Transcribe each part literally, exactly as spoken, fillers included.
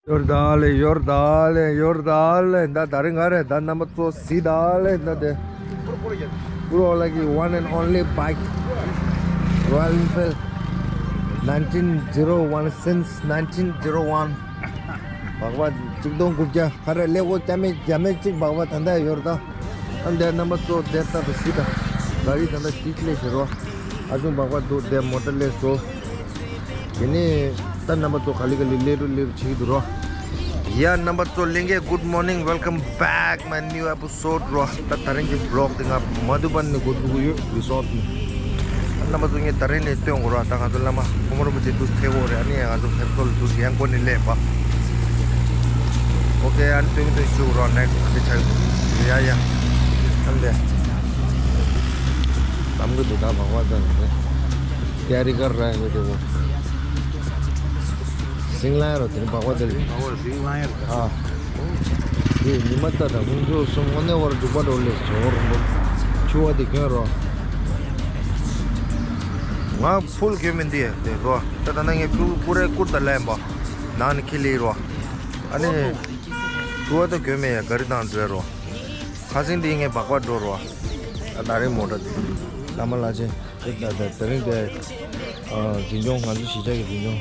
ཡོར་དཱ་ལེ། ཡོར་དཱ་ལེ། ཡོར་དཱ་ལེ། ད་དེ་རིང་ག་རེ་ད་རྣམ་པ་ཚོ་གཟིགས་དང་ལེ། ད་དེ་ཀུ་རོ་ལ་གི་one and only bike, Royal Enfield, nineteen zero one, since nineteen zero one. སྦག་སྦག་གཅིག་སྟོང་དགུ་བརྒྱ་ག་རེ་ཀླད་ཀོར་རྒྱ་མེད་རྒྱ་མེད་གཅིག་སྦག་སྦག་ད་ལྟ་ཡོད་རེད་ད། ཨ་འདས་རྣམ་པ་ཚོ་དེ་ལྟ་བུ་ཞིག་དང་། ག་རེ་ད་ལྟ་ཞིག་ལས་ཤེས་རོགས། ཨ་ཅུང་སྦག་སྦག་འདུག་དེ་མོ་ཊ་ལས་སོ། དེ་ནས་ད་རྣམ་པ་ཚོ་ག་ལེ་ག་ལེ་ལས་རུ་ལས་རུ་བྱེད་ཀྱི་འདུག་རོ། ཡ་རྣམ་པ་ཚོ་ལྷན་རྒྱས། Good morning, welcome back my new episode རོ། ད་དེ་རིང་གི་vlog དེ་ང་མ་དུ་པ་ནས་འགོ་འཛུགས་ཀྱི་ཡོད། རི་སོར་ནས། རྣམ་པ་ཚོ་ངས་དེ་རིང་ནས་སྟོན་དགོས་རོ། ད་ང་ཚོ་བླ་མ་གོང་མ་རིན་པོ་ཆེ་འདུག་ཐེག་འོ་རེད། ཨ་ནི་ང་ཚོ་ཧེར་སོལ་འདུག་ཡང་སྒོ་ནས་སླེབས་པ། ཨོ་ཁེ། ཨ་ནི་སྟོན་གྱི་འདུག་བཞུགས་རོ། next དེ་ཆགས་ཀྱི་འདུག་ཡ་ཡ། ཨ་འདས། ལམ་གྱི་འདུག་ད་བག་བ་ཙམ་རེད། ཀ་རི་ཀར་ར་ཡོད་དེ་བོ། སིང་ལ་རོ་དེ་རིང་བག་པ་དེ་ལ། ཨ། དེ་ཉི་མ་ལྟ་དང་ཁོང་ཚོ་གསུམ་དངོས་གནས་བར་འཇུག་པ་འགྲོ་ལས་ཇོ་བོ་རིན་པོ་ཆེ་བ་དེ་གྱོན་རོ། ང་ཕུལ་གྱོན་མི་འདི་དེ་རོ། ད་ད་ན་ངས་ཕུལ་ཀུ་རེ་ཀུར་ད་ལེན་པ། ནང་ནས་ཁྱི་ལི་རོ། ཨ་ནི། ཕུལ་བ་ད་གྱོན་མེད་ཡ་ག་རི་དང་འགྲོ་རོ། ཁ་སེང་འདི་ངས་བག་པ་འགྲོ་རོ། ད་ད་རིང་མོ་ཊ་དེ། བླ་མ་ལྷ་ཆེན། དེ་ད་ད་དེ་རིང་དེ། ཨ། འཛིན་སྐྱོང་ང་ཚོ་གཞིས་ཆགས་ཀྱི་འཛིན་སྐྱོང་།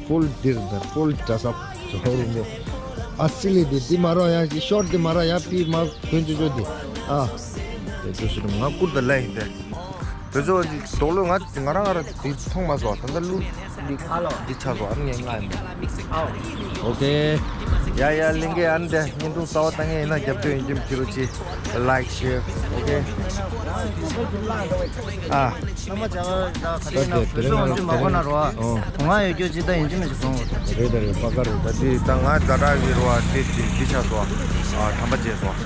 ཕུལ་འདིར་ད་ཕུལ་གྲྭ་ཟབ་ཇོ་རིན་པོ། ཨ་སི་ལི་འདི་འདི་མ་རོ་ཡ་ཤོར་འདི་མ་རོ་ཡ་པི་མ་གོན་ཅོ་ཅོ་འདི། ཨ། དེ་ཚོ་ཞིག་ང་ཀུར་ད་ལ་ཡིན་ཏེ། དེ་ཚོ་དོག་ལོ་ང་ང་རང་ང་རང་འདི་མཐོང་མ་སོང་། ད་ལྟ་ལུག་འདི་འདི་ཆགས་སོང་། ཨ་ནི་ངས་ང་ཡིན། ཨོ་ཁེ། ཡ་ཡ་ལིང་གེ། ཨ་ནི་དེ་བརྙན་ཐུང་གསར་པ་ལྟ་མཁན་ཡིན་ན་རྒྱབ་སྐྱོར་ཡིན་གཅིག་མིན་གཅིག་རོགས་གྱིས། like, share, okay? ཨ། ད་དེ་དེ་རིང་ང་དེ་རིང་། ཨོ། ང་ཡོད་རྒྱུ་ཅི་ད་ཡིན་གཅིག་མིན་གཅིག་གསུང་། ང་ཡོད་རྒྱུ་ཅི་ད་ཡིན་གཅིག་མིན་གཅིག་གསུང་། རེད་ད་རེད། པ་ཀ་རེད། ད་འདི་ད་ང་ཛ་དྲག་གི་རེད་བ། དེ་ཅི་འདི་ཆགས་སོང་། ཨ། དམ་པ་བྱས་སོང་།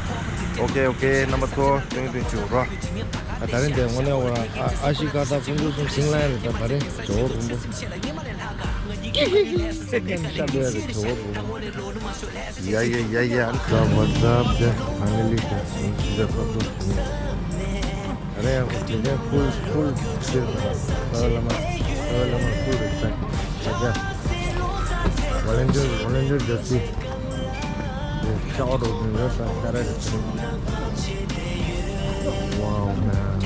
ཨོ་ཁེ་ཨོ་ཁེ། རྣམ་པ་ཚོ་སྟོན་སྟོན་བྱེད་རོགས། ད་དེ་རིང་དེ་དངོས་གནས་འོ་ར། ཨ་ཨ་ཤི་ཀ་ད་ཁོང་ཚོ་གསུམ་སིང་ལ་ཡ་རེད། ད་དེ་རིང་ཇོ་བོ་རིན་པོ། ཤ་བའི་རེད་ཇོ་བོ་རིན་པོ། ཡ་ཡ་ཡ་ཡ། What's up, what's up? དེ་ཧ་ལས་ལི་དེ་སུ་ཇ་ཁོ་ཚོ། རེད་ཡ། དེ་ནས་ཕུལ་ཕུལ་ཕུལ་ཕུལ། ད་བླ་མ་ད་བླ་མ་ཕུལ་རེད་ས། ད་ཇ། ཝོ་ལན་ཊིར་ཝོ་ལན་ཊིར་ཇ་སི། Shout out to you, sir. Wow, man.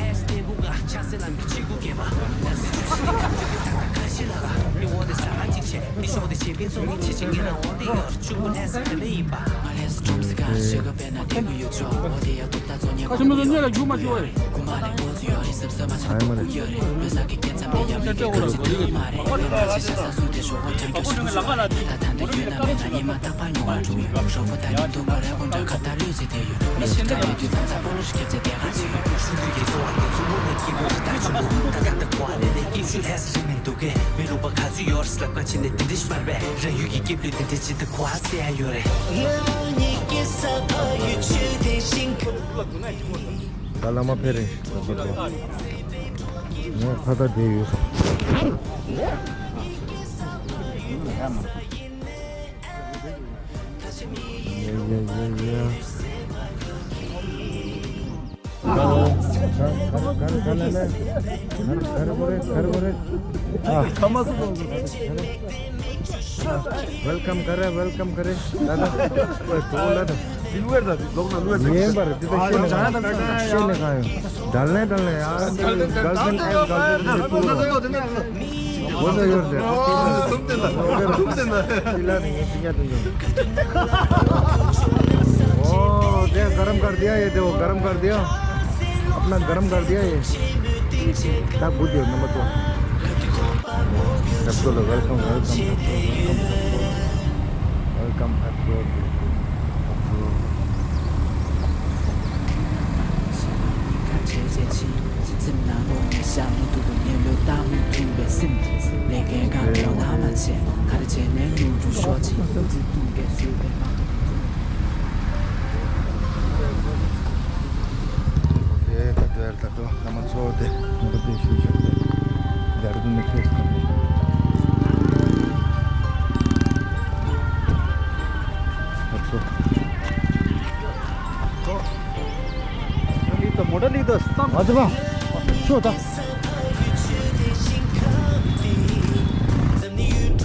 ད་བླ་མ་ཕེབས་རེད། ངས་ཕ་ད་བསྡད་ཡོད། ཡ་ཡ་ཡ་ཡ། Hello. Welcome. Welcome. Welcome. ཌལ་ལེ་ཌལ་ལེ་ཡ། ཌལ་ལེ་ཌལ་ལེ། ཨོ་ཙི་ཡོད་རེད། ཨོ་ཙི་ལ་ནི་ངས་སྤུན་ཀྱག་སྟོན་ཡོང་། ཨོ་དེ་गरम कर दिया ये, देखो गरम कर दिया। अपना गरम कर दिया ये। ད་བུ་དེ་ནམ་བར་ཚོ། Welcome, welcome, welcome, welcome. ད་དུ་ད་དུ་བླ་མ་ཚོ་དེ་མོ་ཊ་དེ་ཞུ་ཞུ་དེ་རྒྱ་རིགས་ནས་ཕེབས་སོང་། ད་ཚོ། ཨ་ཙི་བ། ཤོག་ད།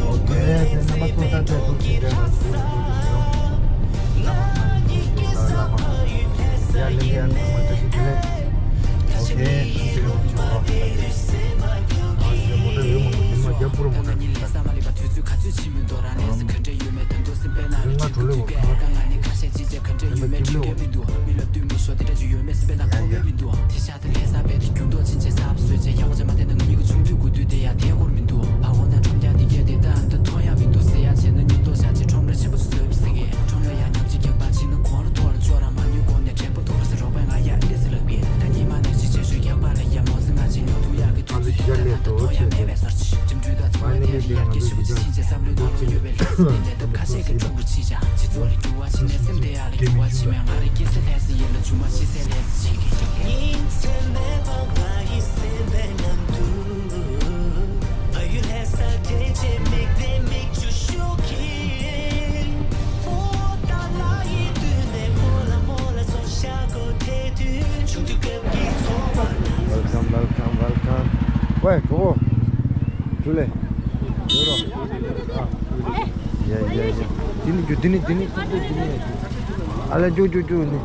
ཨོ་ཁེ། རྣམ་པ་ཚོ་ད་ལྟ་འདུག་ཟེར་རེད། མི་འདུག་དེ་ཤ་དེ་ལྷས་ས་བས་དེ་རྒྱུན་ཐོག་ཕྱིན་ཆད་ས་བབ་བཟོས་བྱས་ཡག་པོ་བྱས་མ་བསྡད་ན་ང་གཉིས་ཀྱི་ཆུང་དུས་དགུ་དུས་དེ་ཡ་དེ་སྐོར་མི་འདུག་ཕ་ཝང་དང་ཁྲོམ་རྒྱག་དེ་གས་དེ་ད་འདི་མཐོང་ཡ་མི་འདུག་ཟེར་ཡ་བྱས་ན་མཉམ་དུ་བཞག་བྱས་ཁྲོམ་ར་ཆེན་པོ་ཞིག་བཟོས་པ་ཟེར་གི་ཁྲོམ་ར་ཡ་མཉམ་གཅིག་རྒྱག་པ་ཕྱིན་ན་གོང་ལ་ཐོག་ལ་ཅོག་ར་མ་ཉུལ་གོང་ནས་དྲན་པ་ཐོག་ལ་ཟེར་རོགས་པའི་ང་ཡ་ཨེ་ཟེར་ལབ་གི་ད་ཉི་མ་ནས་ཅི་བྱས་ཞོད་རྒྱག་པ་ར་ཡ་མོ་ཟེར་ང་ཅི་ཉོ་ཐུག་ཡག་གི་དུས་ཚོད་དེ་ད་ད་མཐོང་ཡ་མེད་པའི་སོར་ཆི་འགྲིམ་འགྲུལ་དང་ཚོང་པ་དེ་ལ་ཡ་གི་ཞིབ་པོ་ཅིག་ཕྱིན་ཆད་བསམ་བློའི་ནང་ལོགས་ཡོད་པའི་ལས་སུ་དེ་ལས་ཐབས་ཁ་ཤས་ཀྱི་ཁྲོམ་རུ་ཕྱིན་བྱ་སྤྱི་ཚོགས་ལ་འགྱུར་བ་ཕྱིན་ནས་སེམས་དེ་ཡག་ལ་འགྱུར་བ་ཕྱིན་མེད་ང་རང་སྐྱེ་ས་ལས་སུ་ཡིན་ལ་ཆུང་མ་ཤི་ས་ལས་སུ་ཤི་གི Welcome, welcome, welcome. ཝེ་གོ་བོ། ཇུ་ལེ། ཡོད་རོ། ཡ་ཡ་ཡ། དེ་ནི་རྒྱུ་དེ་ནི་དེ་ནི་ཁོ་ཚོ་དེ་ནི། ཨ་ལེ་རྒྱུ་རྒྱུ་རྒྱུ་ནི།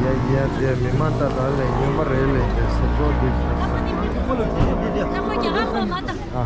ཡ་ཡ་དེ་མི་མ་ད་ད་ལེ་ཉོན་པ་རེད་ལེ་དེ་སེ་ཇོ་དེ་ས་ས། ཨ།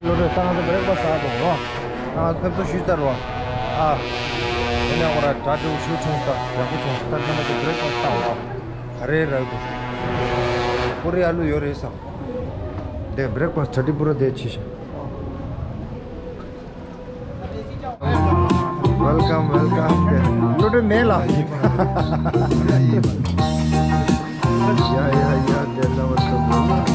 བློ་གྲོས་ད་ང་ཚོ་བྷི་རེག་ཕ་སི་ཟ་དགོས་རོ། ད་ང་ཚོ་ཕེབས་བསུ་ཞུས་ཚར་རོ། ཨ། དེ་ནས་འོ་ར་གྲ་སྒྲིག་ཞུ་ཆུང་ས་ཡག་པོ་ཆུང་ས་ད་ཁྱེད་རང་ཚོ་བྷི་རེག་ཕ་སི་བཏང་རོ། རེད་རེད། ཀོ་རི་ཨ་ལུ་ཡོད་རེད་བསམ། དེ་བྷི་རེག་ཕ་སི་གྲ་སྒྲིག་པུ་ར་དེ་བྱས་ཤག Welcome, welcome. བློ་གྲོས་མེད་ལ། ཡ་ཡ་ཡ་དེ་ལ་བ་སོ།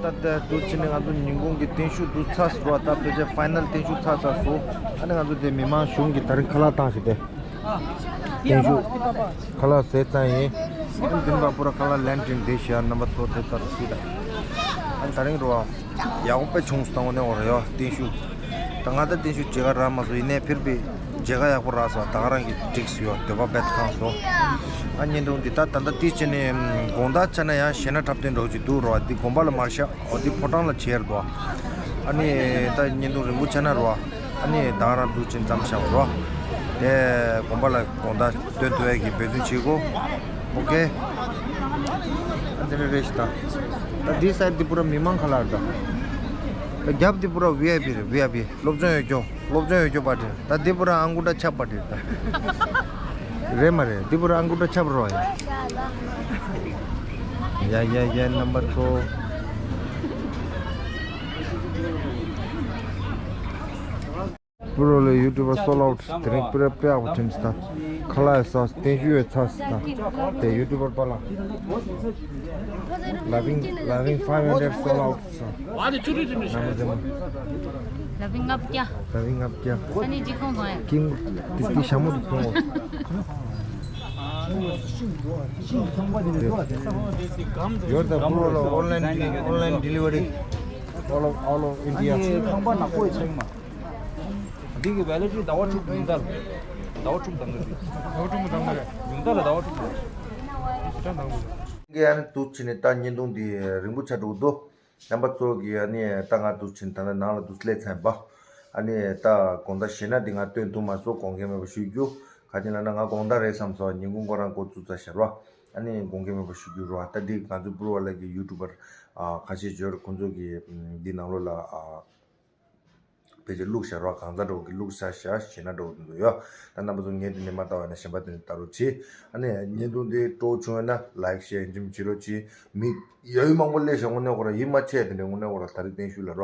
ད་ལྟ་འདུག་ཕྱིན་ནས་ང་ཚོ་ཉིན་གུང་གི་བརྟན་བཞུགས་འདུག་ཚར་སོང་བ། ད་ཕལ་ཆེར་ཕའི་ནལ་བརྟན་བཞུགས་ཚར་ཚར་སོང་། ཨ་ནི་ང་ཚོ་དེ་མི་མང་གཞུང་གི་ད་རིང་ཁ་ལག་བཏང་ཞིག་དེ། བརྟན་བཞུགས་ཁ་ལག་ཟས་ཚར་ཡིན། ཨ་ནི་དེ་འདྲ་པོ་ར་ཁ་ལག་ལན་ཀྲིན་དེ་ཞེས་རྣམ་པ་ཚོ་དེ་ལྟར་སྲིད་ད། ཨ་ནི་ད་རིང་རོ། ཡག་པོ་དཔེ་བྱུང་སོང་། དངོས་གནས་འོ་རེད་ཡ། བརྟན་བཞུགས། ད་ང་ད་བརྟན་བཞུགས་མཇལ་ཁ་རག་མ་སོང་། ཡིན་ནའི་ཕིར་བི་མཇལ་ཁ་ཡག་པོ་རག་སོང་། ད་ག་རང་གི་འགྲིག་སོང་ཡ། འདོད་པ་རྦད་ཁེངས་སོང་། ཨ་བརྙན་ཐུང་འདི་ད་ད་ལྟ་ཏིས་བྱས་ནས་དགོང་དག་ཆ་ན་ཡང་ཞེ་ན་འཁྲབ་སྟོན་འགྲོ་གི་འདུག་རོ། འདི་དགོན་པ་ལ་མར་བཞག་འོ་འདི་ཕོ་བྲང་ལ་བྱེར་འདུག་ཨ་ནི་ད་བརྙན་ཐུང་རིང་པོ་ཆ་ན་རོ། ཨ་ནི་ད་ག་རང་འདུག་ཅིང་མཚམས་བཞག་རོ། དེ་དགོན་པ་ལ་དགོང་དག་སྟོན་ཐུབ་ཡ་གི་འབད་བརྩོན་བྱེད་དགོ། ཨོ་ཁེ། ཨ་དེ་ནས་རེ་ཞིག་ད། ད་འདི་སའི་ཌི་འདི་པུ་ར་མི་མང་ཁ་ལག་རེད་ད། རྒྱབ་འདི་པུ་ར་ཝི་ཨའི་པི་རེད། ཝི་ཨའི་པི་སློབ་སྦྱོང་ཡོད་རྒྱུ། སློབ་སྦྱོང་ཡོད་རྒྱུ་པ་དེ་ད་འདི་པུ་ར་ཨང་ཀུ་ཏྲ་ཆབ་པ་དེ་ད། རེད་མ་རེད། འདི་པུ་ར་ཨང་ཀུ་ཏྲ་ཆབ་རོ་ཡ། ཡ་ཡ་ཡ། རྣམ་པ་ཚོ། པུ་རོ་ལ་ཡུ་ཊུབ་པར་སོལ་ཨའུཊ། དེ་རིང་པུ་ར་པེ་ཨ་བ་ཐིམ་སི་ད། ཁ་ལ་ཡ་ས་བརྟན་བཞུགས་ཡོད་ཚ་སི་ད། དེ་ཡུ་ཊུབ་པར་པ་ལ། Loving loving five hundred sold out. Loving ལྔ་བརྒྱ། Loving ལྔ་བརྒྱ། ས་ནི་གཅིག་ཁོང་ཚང་ཡ། ཀིང་ཏི་ཏི་ཞྭ་མོ་དུ་ཁོང་། ཡོད་ད། པུ་རོ་ལ་online online delivery all of all of India. ཁང་པ་ནག་པོ་ཡི་ཆེན་མ། འདི་གི་ཝེ་ལི་ཌི་ཟླ་བ་དྲུག་ཉིན་ལྟར། ཟླ་བ་དྲུག་དང་གི་རེད། ཟླ་བ་དྲུག་མ་དང་གི་རེད། ཉིན་ལྟར་ལ་ཟླ་བ་དྲུག་རེད། ཅི་འདྲ་དང་གི་རེད། ཀྱི་ཨ་ནི་འདུག་བྱས་ནས་ད་བརྙན་ཐུང་འདི་རིང་པོ་ཆགས་འགྲོ་གི་འདུག་རྣམ་པ་ཚོ་གིས་ཨ་ནི་ད་ང་འདུག་བྱས་ནས་ད་ནང་ལ་འདུག་སླེབས་ཚར་ཡིན་པ། ཨ་ནི་ད་དགོང་དག་ཞེད་སྣང་འདི་ང་སྟོན་ཐུབ་མ་སོང་། དགོངས་འགལ་མེད་པ་ཞུ་རྒྱུ། ག་ཅི་ལབ་ན་ང་དགོང་དག་རེད་བསམ་སོང་། ཉིན་གུང་ཁོ་རང་འགོ་བཙུགས་ཚར་ཤག་ར། ཨ་ནི་དགོངས་འགལ་མེད་པ་ཞུ་རྒྱུ་ར། ད་འདི་ང་ཚོ་པུ་རོ་ལ་གི་ཡུ་ཊུབ་པར་ཨ་ཁ་ཤས་འབྱོར། ཁོང་ཚོ་གིས་འདི་ནང་ལོགས་ལ་ཨ་ཕལ་ཆེར་བླུགས་བཞག་ར། གང་ཟག་འདྲ་བོ་གིས་བླུགས་བཞག་ཤག་ཞེད་སྣང་འདྲ་བོ་འདུག་ཡོད། ད་རྣམ་པ་ཚོ་ངས་འདི་ནས་མ་ལྟ་བ་ན་གཞན་པ་དེ་ནས་ལྟ་རོགས་གྱིས། ཨ་ནི་བརྙན་ཐུང་འདི་སྤྲོ་བྱུང་ཡོད་ན་ལའིཀ་ཤེར་ཡིན་གཅིག་མིན་གཅིག་བྱེད་རོགས་གྱིས། མི་ཡ་ཡུལ་མང་པོ་སླེབས་ཤག་དངོས་གནས་ཁོ་ར་ཡིད་མ་ཆེས་དེ་འདྲའི་དངོས་གནས་ཁོ་ར་ད་རེས་བརྟན་བཞུགས་ལ་ར།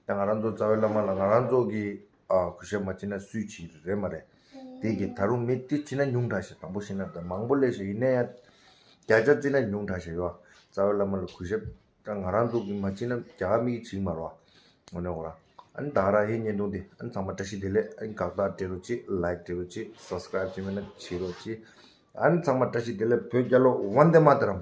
ད་ང་རང་ཚོ་རྩ་བའི་བླ་མ་ལ་ང་རང་ཚོ་གིས་ཨ་གུས་ཞབས་མ་བྱེད་ན་སུས་བྱེད་རེད་མ་རེད། དེ་གི་ད་རུང་མི་དེ་བྱེད་ན་ཉུང་དྲགས་ཤག་དང་པོ་བཤད་ན་ད་མང་པོ་སླེབས་ཤག་ཡིན་ན་ཡང་བརྒྱ་ཆ་བརྩིས་ན་ཉུང་དྲགས་ཤག་ཡོད། རྩ་བའི་བླ་མ་ལ་གུས་ཞབས་ད་ང་རང་ཚོ་གིས་མ་བྱེད་ན་རྒྱ་གར་མི་གིས་བྱེད་ཀྱི་མ་རེད་བ། དངོས་གནས་ཁོ་ར། ཨ་ནི་ད་ག་རང་ཡིན། བརྙན་ཐུང་འདི་ཨ་ནི་ཚང་མ་བཀྲ་ཤིས་བདེ་ལེགས། ཨ་ནི་དགའ་རྟགས་སྤྲད་རོགས་གྱིས། ལའིཀ་སྤྲད་རོགས་གྱིས། སབ་སི་ཀ་རེབ་བྱས་མེད་ན་བྱེད་རོགས་གྱིས། ཨ་ནི་ཚང་མ་བཀྲ་ཤིས་བདེ་ལེགས། བོད་རྒྱལ་ལོ། ཝན་དེ་མ་ཏ་རམ།